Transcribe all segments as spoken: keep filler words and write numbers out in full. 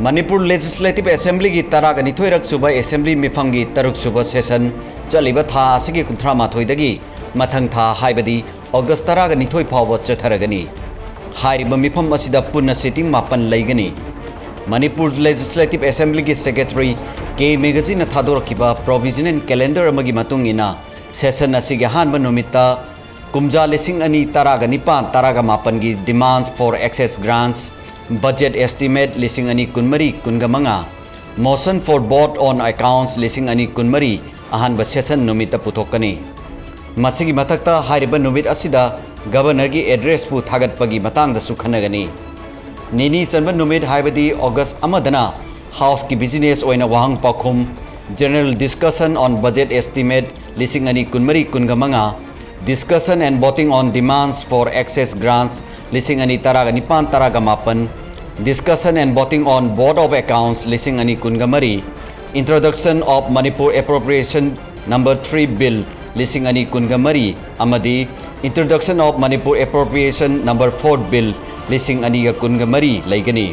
Manipur legislative ꯑꯦꯁꯦꯝꯕ꯭ꯂꯤꯒꯤ ꯇꯔꯥꯒ ꯅꯤꯊꯣꯏꯔꯛ ꯁꯨꯕ assembly ꯃꯤꯐꯝꯒꯤ ꯇꯔꯨꯛ ꯁꯨꯕ ꯁꯦꯁꯟ ꯆꯠꯂꯤꯕ ꯊꯥ ꯑꯁꯤꯒꯤ ꯀꯨꯟꯊ꯭ꯔꯥ ꯃꯥꯊꯣꯏꯗꯒꯤ ꯃꯊꯪ ꯊꯥ, ꯍꯥꯏꯕꯗꯤ ꯑꯣꯒꯁ ꯇꯔꯥꯒ ꯅꯤꯊꯣꯏ ꯐꯥꯎꯕ ꯆꯠꯊꯔꯒꯅꯤ꯫ ꯍꯥꯏꯔꯤꯕ ꯃꯤꯐꯝ ꯑꯁꯤꯗ ꯄꯨꯟꯅ ꯁꯤꯇꯤꯡ ꯃꯥꯄꯟ ꯂꯩꯒꯅꯤ꯫ ꯃꯅꯤꯄꯨꯔ ꯂꯦꯖꯤꯁꯂꯦꯇꯤꯚ ꯑꯦꯁꯦꯝꯕ꯭ꯂꯤꯒꯤ ꯁꯦꯀ꯭ꯔꯦꯇꯔꯤ ꯀꯦ ꯃꯦꯒꯥꯖꯤꯟꯅ ꯊꯥꯗꯣꯔꯛꯈꯤꯕ ꯄ꯭ꯔꯣꯚꯤꯖꯅꯦꯜ ꯀꯦꯂꯦꯟꯗꯔ ꯑꯃꯒꯤ ꯃꯇꯨꯡ ꯏꯟꯅ, ꯁꯦꯁꯟ ꯑꯁꯤꯒꯤ ꯑꯍꯥꯟꯕ ꯅꯨꯃꯤꯠꯇ ꯀꯨꯝꯖꯥ ꯂꯤꯁꯤꯡ ꯑꯅꯤ ꯇꯔꯥꯒ ꯅꯤꯄꯥꯟ ꯇꯔꯥꯒ ꯃꯥꯄꯟꯒꯤ Demands for Excess Grants, Budget Estimate ꯂꯤꯁꯤꯡ ꯑꯅꯤ ꯀꯨꯟꯃꯔꯤ ꯀꯨꯟꯒ ꯃꯉꯥ, Motion for Vote on Accounts ꯂꯤꯁꯤꯡ ꯑꯅꯤ ꯀꯨꯟꯃꯔꯤ ꯑꯍꯥꯟꯕ ꯁꯦꯁꯟ ꯅꯨꯃꯤꯠꯇ ꯄꯨꯊꯣꯛꯀꯅꯤ꯫ ꯃꯁꯤꯒꯤ ꯃꯊꯛꯇ, ꯍꯥꯏꯔꯤꯕ ꯅꯨꯃꯤꯠ ꯑꯁꯤꯗ ꯒꯕꯔꯅꯔꯒꯤ ꯑꯦꯗ꯭ꯔꯦꯁꯄꯨ ꯊꯥꯒꯠꯄꯒꯤ ꯃꯇꯥꯡꯗꯁꯨ ꯈꯟꯅꯒꯅꯤ꯫ ꯅꯤꯅꯤ ꯆꯟꯕ ꯅꯨꯃꯤꯠ, ꯍꯥꯏꯕꯗꯤ ꯑꯣꯒꯁ ꯑꯃꯗꯅ ꯍꯥꯎꯁꯀꯤ ꯕꯤꯖꯤꯅꯦꯁ ꯑꯣꯏꯅ ꯋꯥꯍꯪ ꯄꯥꯎꯈꯨꯝ, General Discussion on Budget Estimate ꯂꯤꯁꯤꯡ ꯑꯅꯤ ꯀꯨꯟꯃꯔꯤ ꯀꯨꯟꯒ ꯃꯉꯥ, Discussion and Voting on Demands for Excess Grants ꯂꯤꯁꯤꯡ ꯑꯅꯤ ꯇꯔꯥꯒ ꯅꯤꯄꯥꯟ ꯇꯔꯥꯒ ꯃꯥꯄꯟ, Discussion and Voting on Vote of Accounts ꯂꯤꯁꯤꯡ ꯑꯅꯤ ꯀꯨꯟꯒ ꯃꯔꯤ, Introduction of Manipur Appropriation Number three Bill ꯂꯤꯁꯤꯡ ꯑꯅꯤ ꯀꯨꯟꯒ ꯃꯔꯤ ꯑꯃꯗꯤ Introduction of Manipur Appropriation Number four Bill ꯂꯤꯁꯤꯡ ꯑꯅꯤꯒ ꯀꯨꯟꯒ ꯃꯔꯤ ꯂꯩꯒꯅꯤ꯫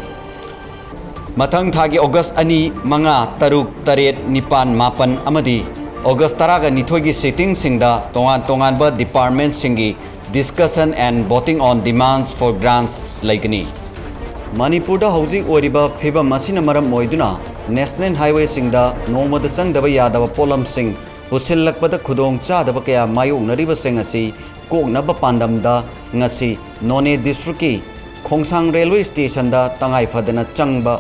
ꯃꯊꯪ ꯊꯥꯒꯤ ꯑꯣꯒꯁ ꯑꯅꯤ, ꯃꯉꯥ, ꯇꯔꯨꯛ, ꯇꯔꯦꯠ, ꯅꯤꯄꯥꯟ, ꯃꯥꯄꯟ ꯑꯃꯗꯤ ꯑꯣꯒꯁ ꯇꯔꯥꯒ ꯅꯤꯊꯣꯏꯒꯤ ꯁꯤꯇꯤꯡꯁꯤꯡꯗ ꯇꯣꯉꯥꯟ ꯇꯣꯉꯥꯟꯕ ꯗꯤꯄꯥꯔꯠꯃꯦꯟꯠꯁꯤꯡꯒꯤ Discussion and Voting on Demands for Grants ꯂꯩꯒꯅꯤ꯫ ꯃꯅꯤꯄꯨꯔꯗ ꯍꯧꯖꯤꯛ ꯑꯣꯏꯔꯤꯕ ꯐꯤꯕꯝ ꯑꯁꯤꯅ ꯃꯔꯝ ꯑꯣꯏꯗꯨꯅ ꯅꯦꯁꯅꯦꯜ ꯍꯥꯏꯋꯦꯁꯤꯡꯗ ꯅꯣꯡꯃꯗ ꯆꯪꯗꯕ ꯌꯥꯗꯕ ꯄꯣꯠꯂꯝꯁꯤꯡ ꯄꯨꯁꯤꯜꯂꯛꯄꯗ ꯈꯨꯗꯣꯡ ꯆꯥꯗꯕ ꯀꯌꯥ ꯃꯥꯌꯣꯛꯅꯔꯤꯕꯁꯤꯡ ꯑꯁꯤ ꯀꯣꯛꯅꯕ ꯄꯥꯟꯗꯝꯗ ꯉꯁꯤ ꯅꯣꯅꯦ ꯗꯤꯁꯇ꯭ꯔꯤꯛꯀꯤ ꯈꯣꯡꯁꯥꯡ ꯔꯦꯜꯋꯦ ꯁ꯭ꯇꯦꯁꯟꯗ ꯇꯉꯥꯏ ꯐꯗꯅ ꯆꯪꯕ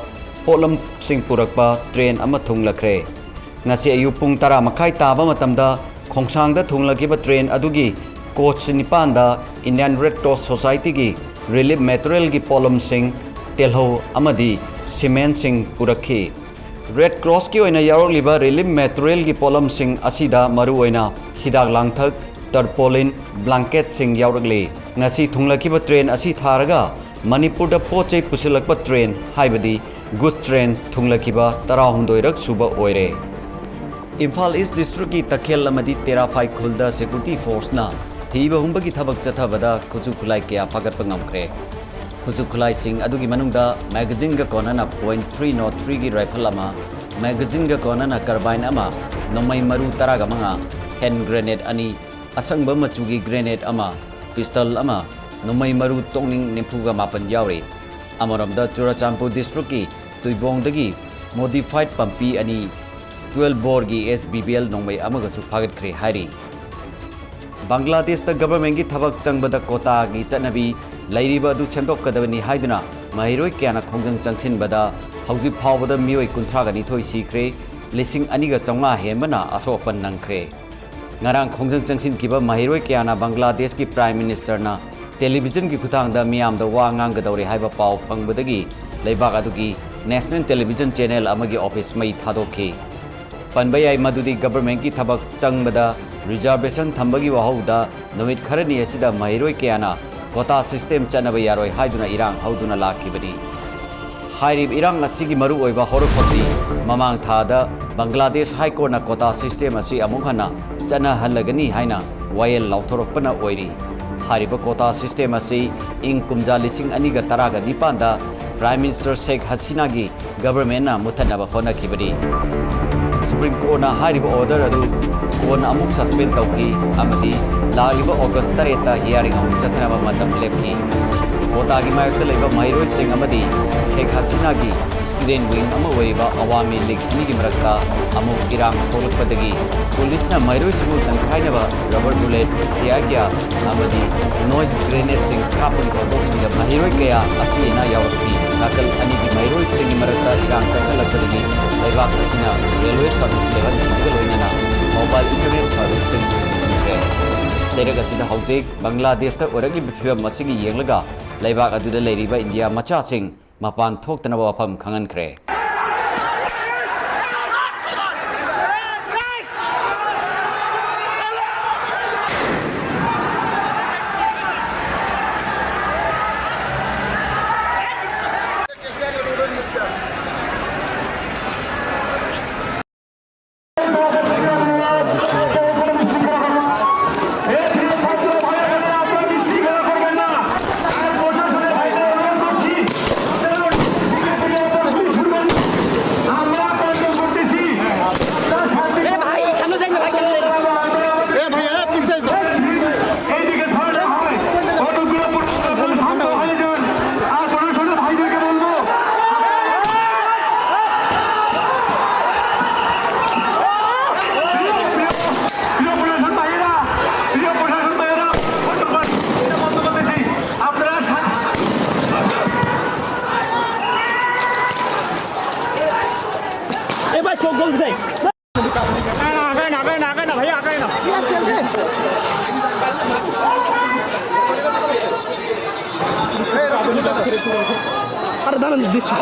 ꯄꯣꯠꯂꯝꯁꯤꯡ ꯄꯨꯔꯛꯄ ꯇ꯭ꯔꯦꯟ ꯑꯃ ꯊꯨꯡꯂꯈ꯭ꯔꯦ꯫ ꯉꯁꯤ ꯑꯌꯨꯛ ꯄꯨꯡ ꯇꯔꯥ ꯃꯈꯥꯏ ꯇꯥꯕ ꯃꯇꯝꯗ ꯈꯣꯡꯁꯥꯡꯗ ꯊꯨꯡꯂꯈꯤꯕ ꯇ꯭ꯔꯦꯟ ꯑꯗꯨꯒꯤ ꯀꯣꯆ ꯅꯤꯄꯥꯟꯗ Indian Red Cross Societyꯒꯤ ꯔꯤꯂꯤꯐ ꯃꯦꯇꯔꯤꯌꯦꯜꯒꯤ ꯄꯣꯠꯂꯝꯁꯤꯡ, ꯇꯦꯜꯍꯧ ꯑꯃꯗꯤ ꯁꯤꯃꯦꯟꯁꯤꯡ ꯄꯨꯔꯛꯈꯤ꯫ ꯔꯦꯗ ꯀ꯭ꯔꯣꯁꯀꯤ ꯑꯣꯏꯅ ꯌꯥꯎꯔꯛꯂꯤꯕ ꯔꯤꯂꯤꯐ ꯃꯦꯇꯔꯤꯌꯦꯜꯒꯤ ꯄꯣꯠꯂꯝꯁꯤꯡ ꯑꯁꯤꯗ ꯃꯔꯨꯑꯣꯏꯅ ꯍꯤꯗꯥꯛ ꯂꯥꯡꯊꯛ, ꯇꯔꯄꯣꯂꯤꯟ, ꯕ꯭ꯂꯥꯡꯀꯦꯠꯁꯤꯡ ꯌꯥꯎꯔꯛꯂꯤ꯫ ꯉꯁꯤ ꯊꯨꯡꯂꯈꯤꯕ ꯇ꯭ꯔꯦꯟ ꯑꯁꯤ ꯊꯥꯔꯒ ꯃꯅꯤꯄꯨꯔꯗ ꯄꯣꯠ ꯆꯩ ꯄꯨꯁꯤꯜꯂꯛꯄ ꯇ꯭ꯔꯦꯟ, ꯍꯥꯏꯕꯗꯤ ꯒꯨꯗ ꯇ꯭ꯔꯦꯟ ꯊꯨꯡꯂꯈꯤꯕ ꯇꯔꯥꯍꯨꯝꯗꯣꯏꯔꯛ ꯁꯨꯕ ꯑꯣꯏꯔꯦ꯫ ꯏꯝꯐꯥꯜ ꯏꯁ ꯗꯤꯁꯇ꯭ꯔꯤꯛꯀꯤ ꯇꯈꯦꯜ ꯑꯃꯗꯤ ꯇꯦꯔꯥꯐꯥꯏ ꯈꯨꯜꯗ ꯁꯦꯀ꯭ꯌꯨꯔꯤꯇꯤ ꯐꯣꯔꯁꯅ ꯊꯤꯕ ꯍꯨꯝꯕꯒꯤ ꯊꯕꯛ ꯆꯠꯊꯕꯗ ꯈꯨꯠꯁꯨ ꯈꯨꯠꯂꯥꯏ ꯀꯌꯥ ꯐꯥꯒꯠꯄ ꯉꯝꯈ꯭ꯔꯦ꯫ ꯈꯨꯠꯁꯨ ꯈꯨꯠꯂꯥꯏꯁꯤꯡ ꯑꯗꯨꯒꯤ ꯃꯅꯨꯡꯗ magazineꯒ ꯀꯣꯟꯅꯅ point three nought threeꯒꯤ rifle ꯑꯃ, magazineꯒ ꯀꯣꯟꯅꯅ carbine ꯑꯃ, ꯅꯣꯡꯃꯩ ꯃꯔꯨ ꯇꯔꯥꯒ ꯃꯉꯥ, hand grenade ꯑꯅꯤ, ꯑꯁꯪꯕ ꯃꯆꯨꯒꯤ grenade ꯑꯃ, pistol ꯑꯃ, ꯅꯣꯡꯃꯩ ꯃꯔꯨ ꯇꯣꯛꯅꯤꯡ ꯅꯤꯐꯨꯒ ꯃꯥꯄꯟ ꯌꯥꯎꯔꯤ꯫ ꯑꯃꯔꯣꯝꯗ, ꯆꯨꯔꯆꯥꯟꯄꯨꯔ districtꯀꯤ ꯇꯨꯏꯕꯣꯡꯗꯒꯤ modified ꯄꯝꯄꯤ ꯑꯅꯤ, twelve boreꯒꯤ SBBL ꯅꯣꯡꯃꯩ ꯑꯃꯒꯁꯨ ꯐꯥꯒꯠꯈ꯭ꯔꯦ ꯍꯥꯏꯔꯤ꯫ ꯕꯪꯒ꯭ꯂꯥꯗꯦꯁꯇ governmentꯀꯤ ꯊꯕꯛ ꯆꯪꯕꯗ quotaꯒꯤ ꯆꯠꯅꯕꯤ ꯂꯩꯔꯤꯕ ꯑꯗꯨ ꯁꯦꯝꯗꯣꯛꯀꯗꯕꯅꯤ ꯍꯥꯏꯗꯨꯅ ꯃꯍꯩꯔꯣꯏ ꯀꯌꯥꯅ ꯈꯣꯡꯖꯪ ꯆꯪꯁꯤꯟꯕꯗ ꯍꯧꯖꯤꯛ ꯐꯥꯎꯕꯗ ꯃꯤꯑꯣꯏ ꯀꯨꯟꯊ꯭ꯔꯥꯒ ꯅꯤꯊꯣꯏ ꯁꯤꯈ꯭ꯔꯦ, ꯂꯤꯁꯤꯡ ꯑꯅꯤꯒ ꯆꯥꯝꯃꯉꯥ ꯍꯦꯟꯕꯅ ꯑꯁꯣꯛ ꯑꯄꯟ ꯅꯪꯈ꯭ꯔꯦ꯫ ꯉꯔꯥꯡ ꯈꯣꯡꯖꯪ ꯆꯪꯁꯤꯟꯈꯤꯕ ꯃꯍꯩꯔꯣꯏ ꯀꯌꯥꯅ ꯕꯪꯒ꯭ꯂꯥꯗꯦꯁꯀꯤ Prime Ministerꯅ televisionꯒꯤ ꯈꯨꯠꯊꯥꯡꯗ ꯃꯤꯌꯥꯝꯗ ꯋꯥ ꯉꯥꯡꯒꯗꯧꯔꯦ ꯍꯥꯏꯕ ꯄꯥꯎ ꯐꯪꯕꯗꯒꯤ ꯂꯩꯕꯥꯛ ꯑꯗꯨꯒꯤ national television channel ꯑꯃꯒꯤ office ꯃꯩ ꯊꯥꯗꯣꯛꯈꯤ꯫ ꯄꯟꯕ ꯌꯥꯏ ꯃꯗꯨꯗꯤ governmentꯀꯤ ꯊꯕꯛ ꯆꯪꯕꯗ reservation ꯊꯝꯕꯒꯤ ꯋꯥꯍꯧꯗ ꯅꯨꯃꯤꯠ ꯈꯔꯅꯤ ꯑꯁꯤꯗ ꯃꯍꯩꯔꯣꯏ ꯀꯌꯥꯅ quota system ꯆꯠꯅꯕ ꯌꯥꯔꯣꯏ ꯍꯥꯏꯗꯨꯅ ꯏꯔꯥꯡ ꯍꯧꯗꯨꯅ ꯂꯥꯛꯈꯤꯕꯅꯤ꯫ ꯍꯥꯏꯔꯤꯕ ꯏꯔꯥꯡ ꯑꯁꯤꯒꯤ ꯃꯔꯨꯑꯣꯏꯕ ꯍꯧꯔꯛꯐꯝꯗꯤ ꯃꯃꯥꯡ ꯊꯥꯗ ꯕꯪꯒ꯭ꯂꯥꯗꯦꯁ High Courtꯅ quota system ꯑꯁꯤ ꯑꯃꯨꯛ ꯍꯟꯅ ꯆꯠꯅꯍꯜꯂꯒꯅꯤ ꯍꯥꯏꯅ ꯋꯥꯌꯦꯜ ꯂꯥꯎꯊꯣꯔꯛꯄꯅ ꯑꯣꯏꯔꯤ꯫ ꯍꯥꯏꯔꯤꯕ quota system ꯑꯁꯤ ꯏꯪ ꯀꯨꯝꯖꯥ ꯂꯤꯁꯤꯡ ꯑꯅꯤꯒ ꯇꯔꯥꯒ ꯅꯤꯄꯥꯟꯗ Prime Minister ꯁꯦꯈ ꯍꯁꯤꯅꯥꯒꯤ governmentꯅ ꯃꯨꯊꯠꯅꯕ ꯍꯣꯠꯅꯈꯤꯕꯅꯤ꯫ Supreme Courtꯅ ꯍꯥꯏꯔꯤꯕ order ꯑꯗꯨ ꯀꯣꯟꯅ ꯑꯃꯨꯛ suspend ꯇꯧꯈꯤ ꯑꯃꯗꯤ ꯂꯥꯛꯂꯤꯕ August ꯇꯔꯦꯠꯇ hearing ꯑꯃꯨꯛ ꯆꯠꯊꯅꯕ ꯃꯇꯝ ꯂꯦꯞꯈꯤ꯫ Quotaꯒꯤ ꯃꯥꯌꯣꯛꯇ ꯂꯩꯕ ꯃꯍꯩꯔꯣꯏꯁꯤꯡ ꯑꯃꯗꯤ ꯁꯦꯈ ꯍꯁꯤꯅꯥꯒꯤ student wing ꯑꯃ ꯑꯣꯏꯔꯤꯕ ꯑꯋꯥꯃꯤ ꯂꯤꯒ ꯑꯅꯤꯒꯤ ꯃꯔꯛꯇ ꯑꯃꯨꯛ ꯏꯔꯥꯡ ꯊꯣꯛꯂꯛꯄꯗꯒꯤ policeꯅ ꯃꯍꯩꯔꯣꯏꯁꯤꯡꯕꯨ ꯇꯟꯈꯥꯏꯅꯕ rubber bullet, tear gas ꯑꯃꯗꯤ noise grenadeꯁꯤꯡ ꯀꯥꯞꯄꯒꯤ ꯊꯧꯗꯣꯛꯁꯤꯡꯗ ꯃꯍꯩꯔꯣꯏ ꯀꯌꯥ ꯑꯁꯤ ꯑꯅꯥ ꯌꯥꯎꯔꯛꯈꯤ꯫ ꯅꯥꯀꯜ ꯑꯅꯤꯒꯤ ꯃꯍꯩꯔꯣꯏꯁꯤꯡꯒꯤ ꯃꯔꯛꯇ ꯏꯔꯥꯡ ꯀꯟꯈꯠꯂꯛꯄꯗꯒꯤ ꯂꯩꯕꯥꯛ ꯑꯁꯤꯅ railway service ꯂꯦꯞꯍꯟꯈꯤꯕꯒ ꯂꯣꯏꯅꯅ mobile internet serviceꯁꯤꯡ ꯊꯤꯡꯈ꯭ꯔꯦ꯫ ꯆꯩꯔꯛ ꯑꯁꯤꯗ ꯍꯧꯖꯤꯛ ꯕꯪꯒ꯭ꯂꯥꯗꯦꯁꯇ ꯑꯣꯏꯔꯛꯂꯤꯕ ꯐꯤꯚꯝ ꯑꯁꯤꯒꯤ ꯌꯦꯡꯂꯒ ꯂꯩꯕꯥꯛ ꯑꯗꯨꯗ ꯂꯩꯔꯤꯕ ꯏꯟꯗꯤꯌꯥ ꯃꯆꯥꯁꯤꯡ ꯃꯄꯥꯟ ꯊꯣꯛꯇꯅꯕ ꯋꯥꯐꯝ ꯈꯪꯍꯟꯈ꯭ꯔꯦ꯫ আরে দাঁড়ান, দিচ্ছি।